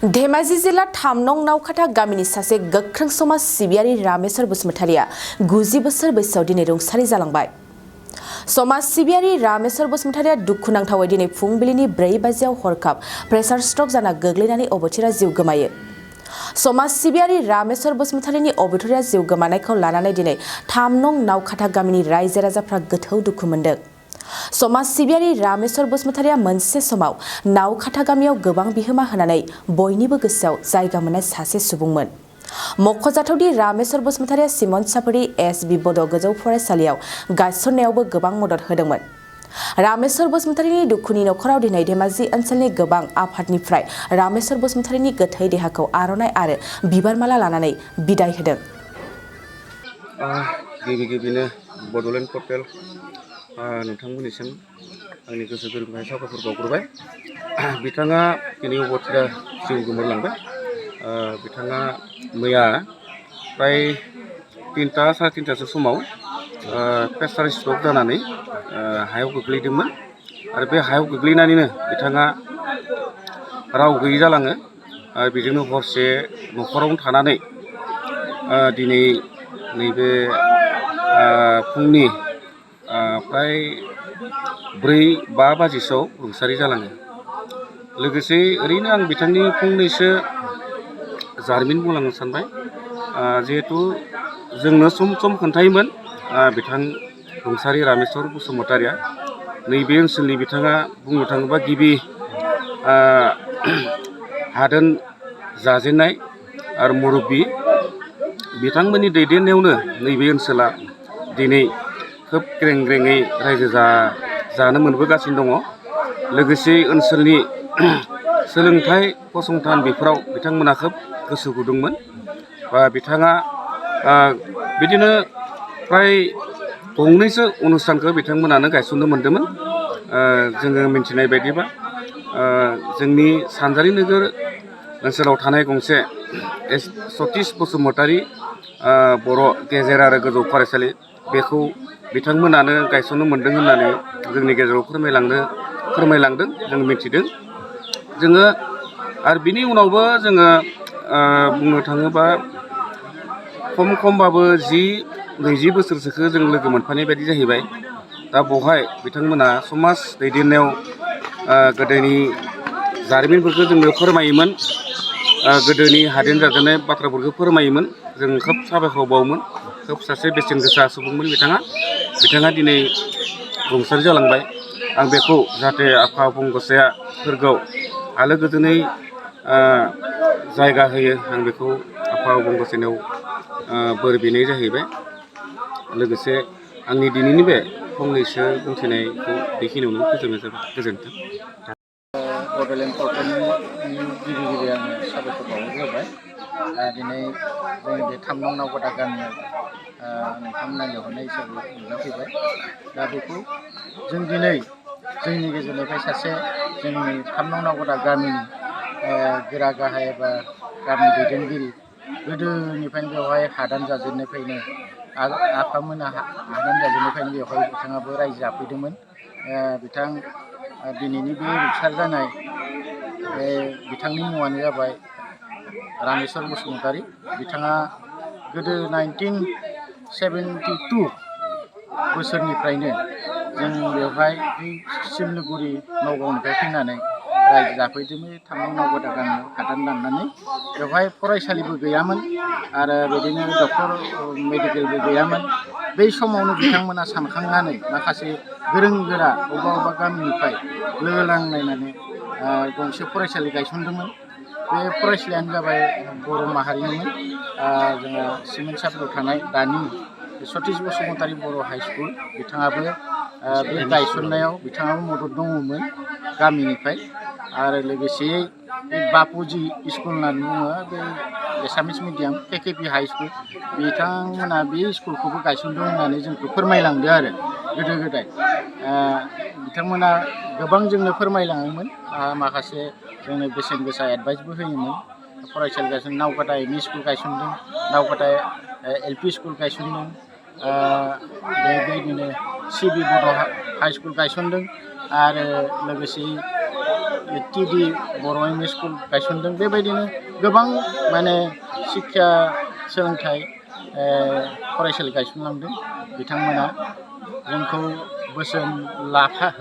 धेमाजि जिल्ला थामनं नावखाथा गामिनि सासे गोख्रों समाज सिबियारि रामेश्वर बसुमतारिया 90 बोसोर बैसोआव दिनै रुंसारि जालांबाय। समाज सिबियारि रामेश्वर बसुमतारिया दुखुनांथावै दिनै फुंबिलिनि 4 बाजियाव हरखाब प्रेसार स्ट्रक जाना गोग्लैनानै अबथिरा जिउ गोमायो। समाज सिबियारि रामेश्वर बसुमतारिनि अबथिरा जिउ गोमानायखौ लानानै दिनै थामनं नावखाथा गामिनि रायजो राजाफ्रा गोथौ दुखु मोनदों। समाज सिबियारि रामेश्वर बसुमतारिया मोनसे समाव नावखाथा गामियाव गोबां बिहोमा होनानै बयनिबो गोसोआव जायगा मोननाय सासे सुबुंमोन। मख'जाथावदि रामेश्वर बसुमतारिया सिमनसापुरि एसबि बड' गोजौ फरायसालियाव गायसननायावबो गोबां मदद होदोंमोन। रामेश्वर बसुमतारिनि दुखुनि नखराव दिनै धेमाजि ओनसोलनि गोबां आफादनिफ्राय रामेश्वर बसुमतारिनि गोथै देहाखौ आर'नाइ आरो बिबारमाला लानानै बिदाय होदों। गिबिनो बड'लेण्ड पर्टेल नोंथांमोननिसिम आंनि गोसो गोरबोनिफ्राय साबायखर बावग्रोबाय। बिथाङा दिनै अबथिरा जिउ गोमालांबाय। बिथाङा मैया प्राय 3टा साराय 3टासो समाव प्रेसार स्ट्रक जानानै हायाव गोग्लैदोंमोन आरो बे हायाव गोग्लैनानैनो बिथाङा राव गैयै जालाङो। बेजोंनो हरसे न'खरावनो थानानै दिनै नैबे फुंनि प्राय 4-5 बाजिसोआव रुंसारि जालाङो। लोगोसे ओरैनो आं बिथांनि फंनैसो जारिमिन बुंलांनो सानबाय। जिहेतु जोंनो सम खोन्थायोमोन बिथां रुंसारि रामेश्वर बसुमतारिया नैबे ओनसोलनि बिथाङा बुंनो थाङोबा गिबि हादान जाजेननाय आरो मुरब्बि। बिथांमोननि दैदेननायावनो नैबे ओनसोला दिनै खोब ग्रें-ग्रेङै रायजो जानो मोनबोगासिनो दङ। लोगोसे ओनसोलनि सोलोंथाइ फसंथान बेफोराव बिथांमोना खोब गोसो गुदुंमोन। बिथाङा बिदिनो प्राय गंनैसो अनुष्ठानखौ बिथांमोनानो गायसननो मोन्दोंमोन। जोङो मिन्थिनाय बायदिबा जोंनि सानजारि नोगोर ओनसोलाव थानाय गंसे सतीश बसुमतारी बर' गेजेर आरो गोजौ फरायसालि बेखौ बिथांमोनानो गायसननो मोन्दों होननानै जोंनि गेजेराव फोरमायलांदों, जों मिथिदों। जोङो आरो बिनि उनावबो जोङो बुंनो थाङोबा खमबाबो 10-20 बोसोरसोखौ जों लोगो मोनफानाय बायदि जाहैबाय। दा बेवहाय बिथांमोना समाज दैदेननायाव गोदोनि जारिमिनफोरखौ जोंनो फोरमायोमोन। गोदोनि हादान जाजेननाय बाथ्राफोरखौ फोरमायोमोन। जों खोब साबायखर बावोमोन। खोब सासे बेसेन गोसा सुबुंमोन बिथाङा दिनै रुंसारि जालांबाय। आं बेखौ जाहाथे आफा अबं गसाइआ सोरगोआव आलो गोजोनै जायगा होयो, आं बेखौ आफा अबं गसाइनाव बोर बिनाय जाहैबाय। लोगोसे आंनि दिनैनि बे फंनैसो बुंथिनायखौ बेखिनियावनो फोजोबनाय जाबाय। गोजोन्थों। बड'लेण्ड पर्टेलनि गिबि आङो साबायखर बावग्रोबाय। दिनै जोंनि बे थामनं नावखाथा गामियाव नोंथांमोना लिंहरनाय हिसाबै नुजाफैबाय। दा बेखौ जों दिनै जोंनि गेजेरनिफ्राय सासे जोंनि थामनं नावखाथा गामिनि गोरा गाहाय एबा गामि दैदेनगिरि, गोदोनिफ्रायनो बेवहाय हादान जाजेननायनिफ्रायनो आफामोना हादान जाजेननायनिफ्रायनो बेवहाय बिथाङाबो रायजो जाफैदोंमोन। बिथां दिनैनि बे रुंसार जानाय बिथांनि मुङानो जाबाय रामेश्वर बसुमतारी। बिथाङा गोदो 1972 बोसोरनिफ्रायनो जों बेवहाय सिमलिगुरि नगावनिफ्राय फैनानै रायजो जाफैदोंमोन। थामनं नावखाथा गामियाव हादान दाननानै बेवहाय फरायसालिबो गैयामोन आरो बिदिनो डक्टर मेडिकेलबो गैयामोन। बै समावनो बिथांमोना सानखांनानै माखासे गोरों गोरा अबेबा गामिनिफ्राय लोगो नांलायनानै गंसे फरायसालि गायसनदोंमोन। बे फरायसालियानो जाबाय बर' माहारिनिमोन। जोङो सिमनसापुरियाव थानाय दानि सतीश बसुमतारी बर' हाइ स्कुल, बिथाङाबो बे गायसननायाव बिथाङाबो मदद दङमोन गामिनिफ्राय। आरो लोगोसेयै बापुजि स्कुल होननानै बुङो, बे एसामिस मिडियाम केकेपि हाइ स्कुल, बिथांमोना बे स्कुलखौबो गायसनदों होननानै जोंखौ फोरमायलांदो आरो गोदो गोदाय। बिथांमोना गोबां जोंनो फोरमायलाङोमोन, माखासे जोंनो बेसेन गोसा एडभाइसबो होयोमोन। फरायसालि गायसनदों, नावखाथा एम इ स्कुल गायसनदों, नावखाथा एल पि स्कुल गायसनदों, बेबायदिनो सिबि बड' हाइ स्कुल गायसनदों आरो लोगोसे TD बर' एम इ स्कुल गायसनदों। बेबायदिनो गोबां माने शिक्षा सोलोंथाइ फरायसालि गायसनलांदों बिथांमोना जोंखौ बोसोन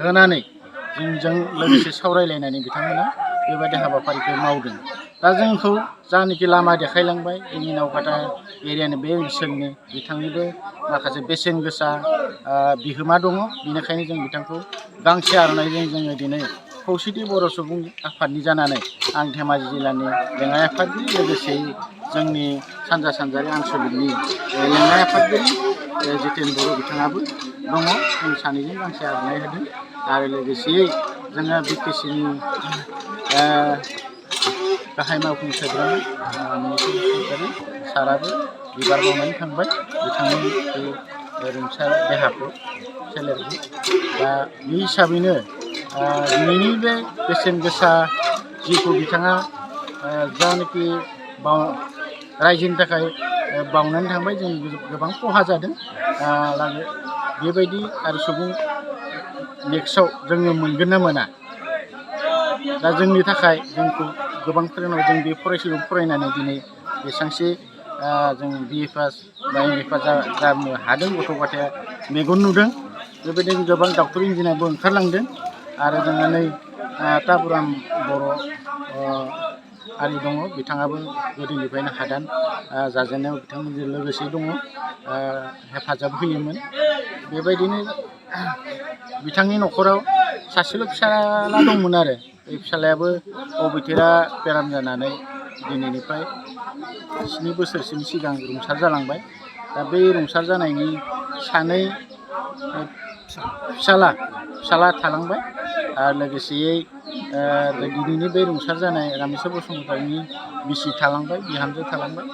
होनानै जोंजों लोगोसे सावरायलायनानै बिथांमोना बेबायदि हाबाफारिखौ मावदों। दा जोंखौ जानाखि लामा देखायलांबाय जोंनि नावकाटा एरियानि बे ओनसोलनि बिथांनिबो माखासे बेसेन गोसा बिहोमा दङ। बेनिखायनो जों बिथांखौ गांसे आर'नाइजों जोङो दिनै खौसेथि बर' सुबुं आफादनि जानानै आं धेमाजि जिल्लानि लेङाइ आफादगिरि लोगोसे जोंनि सानजा सानजारि आनसलिकनि लेङाइ आफादगिरि जितेन बर' बिथाङाबो दङ। जों सानैजों गांसे आर'नाइ होदों आरो लोगोसेयै जोङो BKCनि गाहाय मावफुं सोद्रोमा सरकारि साराबो बिबार बावनानै थांबाय बिथांनि बे रुंसार देहाखौ सोलेरखौ। दा बे हिसाबैनो दिनैनि बे बेसेन गोसा जिउखौ बिथाङा जानाखि रायजोनि थाखाय बावनानै थांबाय जों गोबां खहा जादों। बेबायदि आरो सुबुं नेक्स्टआव जोङो मोनगोन ना मोना। दा जोंनि थाखाय जोंखौ गोबां फोरोंनांगौ। जों बे फरायसालियाव फरायनानै दिनै बेसेबांसो जों BA पास बा MA पास जानो हादों। गथ' गथाया मेगन नुदों। बेबायदिनो गोबां डक्टर इन्जिनियारबो ओंखारलांदों आरो जोङो नै ताबुराम बर' आरि दङ। बिथाङाबो गोदोनिफ्रायनो हादान जाजेननायाव बिथांमोनजों लोगोसे दङ, हेफाजाब होयोमोन। बेबायदिनो बिथांनि न'खराव सासेल' फिसाला दंमोन आरो बे फिसालायाबो अबेथेरा बेराम जानानै दिनैनिफ्राय 7 बोसोरसोनि सिगां रुंसार जालांबाय। दा बे रुंसार जानायनि 2 फिसाला थालांबाय आरो लोगोसेयै दिनैनि बे रुंसार जानाय रामेस्वर बसुमतारिनि बिसि थालांबाय, बिहामजो थालांबाय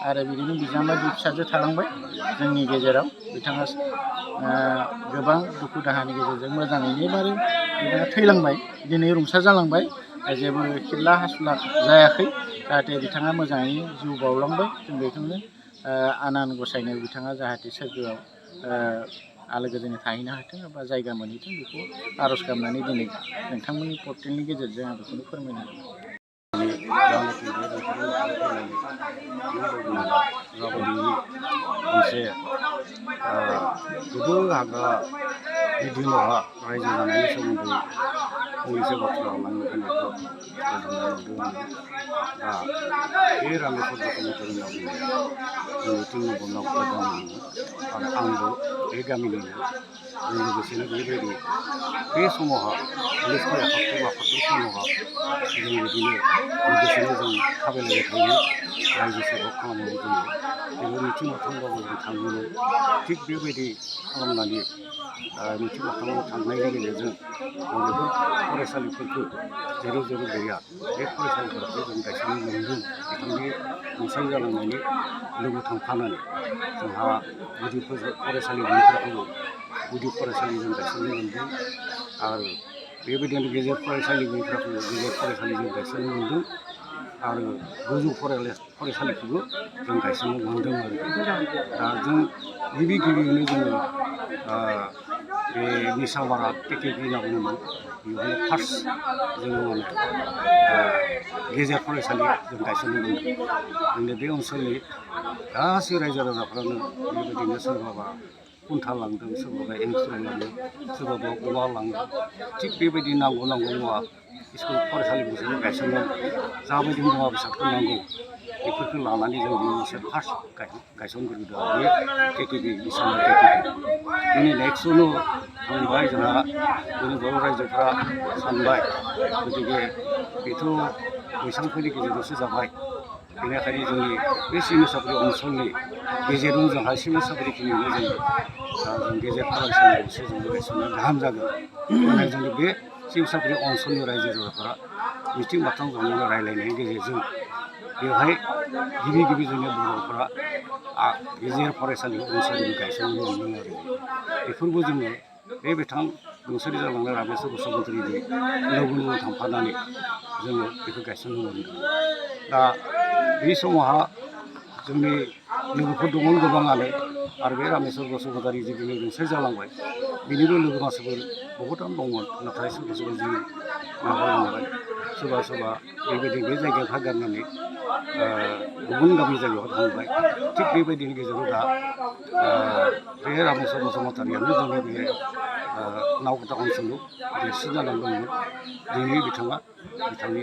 आरो बिदिनो बिजामादै फिसाजो थालांबाय जोंनि गेजेराव। बिथाङा गोबां दुखु दाहानि गेजेरजों मोजाङैनो बारो बिथाङा थैलांबाय, दिनै रुंसार जालांबाय। जेबो खिला हासुला जायाखै, जाहाथे बिथाङा मोजाङैनो जिउ बाउलांबाय। जों बेखौनो आनान गसायनायाव बिथाङा जाहाथे सोरगोआव आलो गोजोनै थाहैनो हाथों एबा जायगा मोनहैथों बेखौ आर'ज गाबनानै दिनै नोंथांमोननि पर्टेलनि गेजेरजों आं बेखौनो फोरमायनो हागोन। मोनसे गोदो हाग्रा दिनावहा रायजो जानायनि सोमोन्दै फंनैसो बाथ्रा लांनो फैनायखौ गोजोननाय मोनदों। दा बे रामेस्वर बसुमतारी होनना बुंनाया जोंनि नावकाटा गामिनिमोन आरो आंबो बे गामिनिनो। लोगोसेनो बेबायदि बे समावहा 1971 समावहा जों बिदिनो लोगोसेनो जों थाबायलायबाय थायोमोन, रायजो सेवा खालामनानै जोङो जेबो मिथिं मावथांबाबो जों थाङोमोन। थिग बेबायदि खालामनानै मिथिं मावथाङाव थांनायनि गेजेरजों जों बेफोर फरायसालिफोरखौ जेराव जेराव गैया बे फरायसालिफोरखौ जों गायसननो मोनदों। बिथांनि रुंसारि जालांनायनि लोगो थांफानानै जोंहा गुदि फरायसालि गैयिफोरखौ गुदि फरायसालि जों गायसननो मोनदों आरो बेबायदिनो गेजेर फरायसालि गैयिफोरखौ गेजेर फरायसालि जों गायसननो मोनदों आरो गोजौ फरायसालिखौबो जों गायसननो मोनदों आरो। दा जों गिबियावनो जोङो बे निसाबारा PKP होनना बुङोमोन, बेवहायनो फार्स्ट जोङो माने गेजेर फरायसालि जों गायसननो मोनदों। जोंनि बे ओनसोलनि गासै रायजो राजाफ्रानो बेबायदिनो सोरबाबा खुन्था लांदों, सोरबाबा एंखुर लांदों, सोरबाबा औवा लांदों। थिग बेबायदि नांगौ मुवा स्कुल फरायसालिखौ जों गायसननायाव जाबायदि मुवा बेसादफोर नांगौ बेफोरखौ लानानै जों मोनसे फार्स्ट गायसनग्रोदों बे KTB निसाबारा KTB। दिनै नेक्स्टआवनो थांबाय जोंहा जोंनि बर' रायजोफ्रा सानबाय गतिके बेथ' बैसांफोरनि गेजेरजोंसो जाबाय, बेनिखायनो जोंनि बे सिमसाफुरि ओनसोलनि गेजेराव जोंहा सिमसाफुरिखिनियावनो जों गेजेर फरायसालियावसो जों गायसननाया गाहाम जागोन। नाथाय जोंनि बे सिमसाफुरि ओनसोलनि रायजो राजाफोरा मिथिं बाथां जनानै रायलायनायनि गेजेरजों बेवहाय गिबि जोंनि बर'फोरा गेजेर फरायसालि ओनसोलनि गायसननो मोनदों आरो। बेफोरबो जोङो बे बिथां रुंसारि जालांनाय रामेस्वर बसुमतारीनि लोगोजों थांफानानै जोङो बेखौ गायसननो मोनदों। दा बे समावहा जोंनि लोगोफोर दंमोन गोबाङानो, आरो बे रामेश्वर बसुमतारी जिखिनि रुंसारि जालांबाय बिनिबो लोगो मानसिफोर बहुतानो दंमोन नाथाय सोरबा सोरबा जिउ नागारलांबाय सोरबा सोरबा बेबायदि बे जायगायाव हा गारनानै गुबुन गामि जायगायाव थांबाय थिग बेबायदिनि गेजेराव दा बे रामेश्वर बसुमतारियानो जोंनि बे नावकाटा ओनसोलाव देरसिन जानानै दंमोन दिनै बिथाङा बिथांनि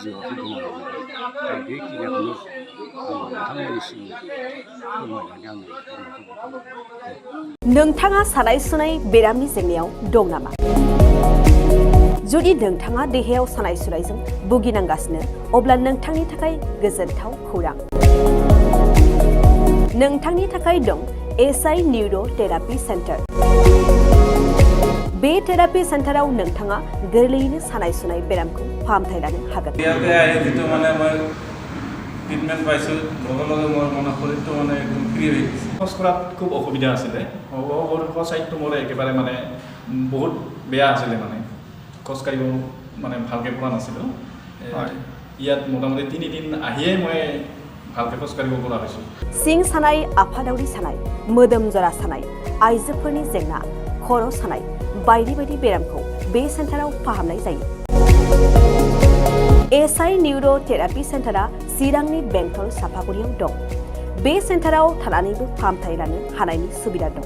जिउआव गोमालांबाय दा बेखिनिखौनो बिथांमोननि सिगाङाव फोरमायनानै आङो नोंथाङा सानाय सुनाय बेरामनि जेंनायाव दं नामा? जुदि नोंथाङा देहायाव सानाय सुनायजों भुगिनांगासिनो अब्ला नोंथांनि थाखाय गोजोनथाव खौरां। नोंथांनि थाखाय दं एसआइ निउर' थेरापि सेन्टार। बे थेरापि सेन्टाराव नोंथाङा गोरलैयैनो सानाय सुनाय बेरामखौ फाहामथाय लानो हागोन। ট্ৰিটমেণ্ট পাইছোঁ লগে লগে মোৰ মানে শৰীৰটো মানে একদম ফ্ৰী হৈ গৈছে। খোজ কঢ়াত খুব অসুবিধা আছিলে, ছাইডটো মোৰ একেবাৰে মানে বহুত বেয়া আছিলে, মানে খোজকাঢ়িব মানে ভালকৈ পৰা নাছিলোঁ। ইয়াত মোটামুটি 3 দিন আহিয়েই মই ভালকৈ খোজকাঢ়িব পৰা হৈছোঁ। सिं सानाय, आफादावरि सानाय, मोदोम जरा सानाय, आइजोफोरनि जेंना, खर' सानाय बायदि बायदि बेरामखौ बे सेन्टाराव फाहामनाय जायो। एसआइ निउर' थेरापि सेन्टारा चिरांनि बेंटल सापागुरियाव दं। बे सेन्टाराव थानानैबो फाहामथाय लानो हानायनि सुबिदा दं।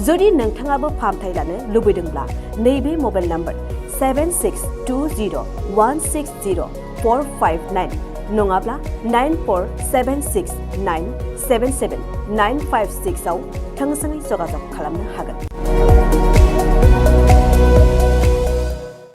जुदि नोंथाङाबो फाहामथाय लानो लुबैदोंब्ला नैबे मबाइल नाम्बार 7620160459 नङाब्ला 9476977956 आव थोंजोङै जगाजग खालामनो हागोन।